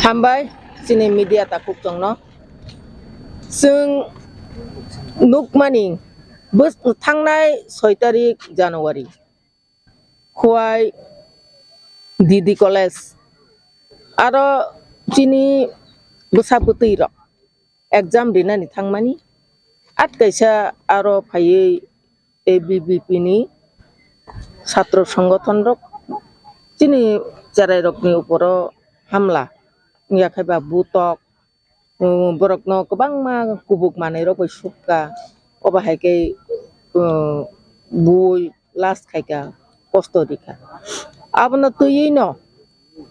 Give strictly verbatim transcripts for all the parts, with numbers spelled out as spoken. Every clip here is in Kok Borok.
Hambai chini media takhuk chongno. Chwng nukmani bwswk thangnai soi tarik January, Khowai D D College, aro chini bwsa bwtwi rok exam rinani thangmani, at kaisa aro phaiwi A B V P ni satro songothon rok chini cherai rokni uporo hamla wngya khe ba butok, um, borokno kwbangma kubuk manwi rok bai sukha, obo hai khe, um, bui last khaikha, kosto rikha. Abono twiwi no,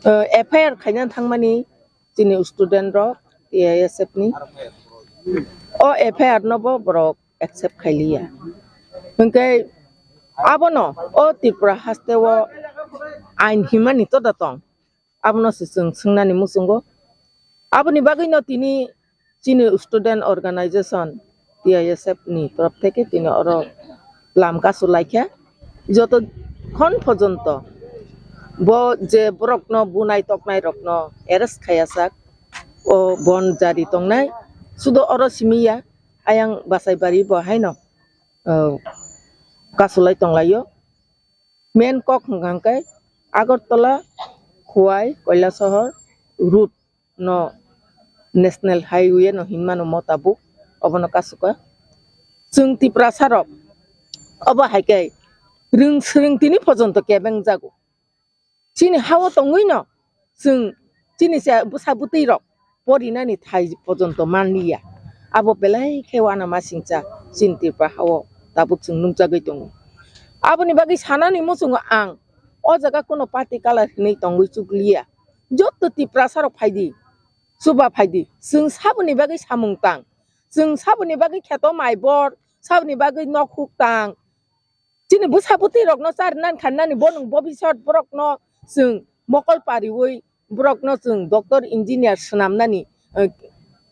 uh, F I R khaina thangmani chini student rok T I S F ni. O F I R no bo borok accept khailiya. Hwnkhe abono o Tripura haste o ain himani toda tong. Abono se chwng swngnani muchungo. Aboni bagwi no tini chini student organization T I S F ni torof theke tini oro lam kasu laikha. Joto khon pojonto bo je borokno bunai toknai rokno arrest khayajak, o bon jari tongnai. Sudo oro simi ya, ayang Basaibari bo haino, o, kasulai tonglaio. Main kok hwnkha hwnkhe Agartala, Khowai, Kailasahar route no National Highway no hinmano mo tabuk, obono kasuka. Chwng Tiprasa rok obo hai khe rwng swrwng tini pojonto kebeng jago. Chini hao tongwi no chwng chini se bwsa bwtwi rok porinani thai pojonto manliya. Abo belai khe uanamasingcha chini Tripura hao tabuk chwng nukjagwi tongo. Aboni bagwi sanani muchungo ang o jaga kuno party colour hinwi tongwi chukliya. Jotto Tiprasa rok phaidi, chuba phaidi, chwng saboni bagwi samung tang, chwng saboni bagwi kheto mai bor, saboni bagwi nok huk tang, chini bwsa bwtwi rokno charinani khainani bo nwng bobisot borokno chwng mokol pariwi borokno chwng doctor engineer swnamnani, eh,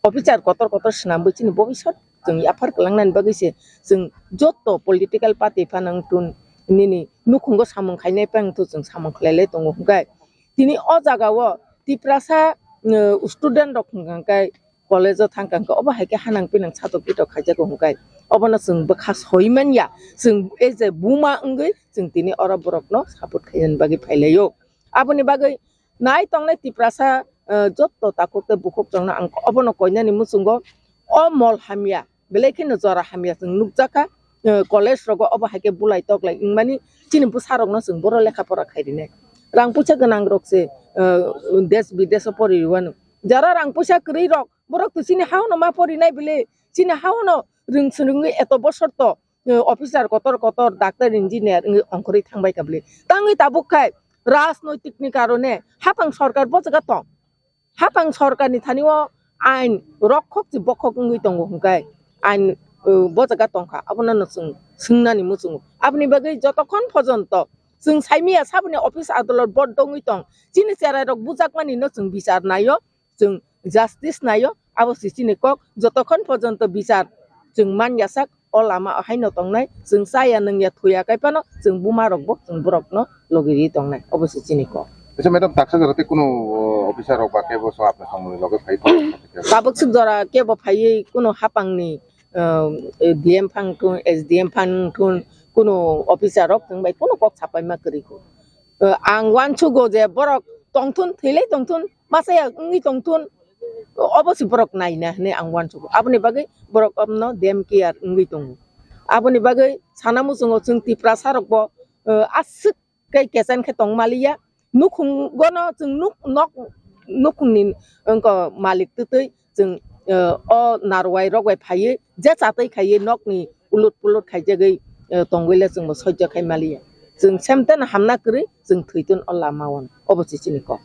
officer kotor kotor swnamwi chini bobisot chwng yaphar kwlangnani bagwi se chwng jotto political party phano wngthun nini nukhungo samung khainai phano chwng samung khlailai tongo hwnkhe tini o jaga o Tiprasa, eh, student rok hwnkha hwnkhe college o thangkha hwnkhe obo hai khe hanang pinang satok pitok khaijago hwnkhe obono chwng bwkha soi manya, chwng as a buma wngwi chwng tini oro borokno support khainani bagwi phailaio. Aboni bagwi nai tongnai Tiprasa, eh, jotto takhuk tei bukhuk chwngno ang obono koinani muchungo o mol hamya belai kheno jora hamya chwng nukjakha, eh, college rogo obo hai khe bulai toklai wngmani chini bwsa rokno chwng boro lekha pora khai rinai. Rang puisa gwnang rok se, eh, desh bidesh o pori rwano. Jara rang puisa kwrwi rok borok to chini hao no ma porinai bile, chini hao no rwng swrwngwi eto bosor to, eh, officer kotor kotor, doctor, engineer wngwi ongkhorwi thangbai kha bile. Tangwi tabuk khai rajnoitik ni karone hapang sorkar bo jaga tong. Hapang sorkarni thani o ain rokhok se bokhok wngwi tongo hwnkhe ain, uh, bo jaga tongkha, abono no chwng swngnani muchungo. Aboni bagwi jotokhon pojonto chwng saimanya saboni office adolot boddo wngwi tong, chini cherai rok bujakmani no chwng bichar naio, chwng justice naio, abo se chini kok. Jotokhon pojonto bichar chwng man yasak, o lama o haino tongnai, chwng chaya nungya thuya kaiphano chwng buma rokbo chwng borokno logi ri tongnai, obo se chini kok. Acha madam, taksa jora tei kuno, o, officer rok ba kebo so apna samung loge phai tongo? Tabuk swk jora kebo phaiwi kuno hapangni, um, D M phang thun, S D M phang thun, kuno officer rok chwng bai kuno kok sapai ma kwrwi kho. Eh, ang uansugo je borok tongthun, thwilai tongthun, masa ya wngwi tongthun, obo se borok naina hinwi ang uansugo. Aboni bagwi borok omno dem care wngwi tongo. Aboni bagwi sana muchungo chwng Tiprasa rokbo, eh, aswk khe kesan khe tong maliya. Nukhungono chwng nuk-, nok, nukhungni wngkha malik twtwi chwng, eh, o narwai rok bai phaiwi je chatwi khaiwi nokni ulut pulut khaijagwi, eh, tongwi le chwngbo sojjo khai maliya. Chwng semteno hamna kwrwi chwng thwitun o lama o, obo se chini kok.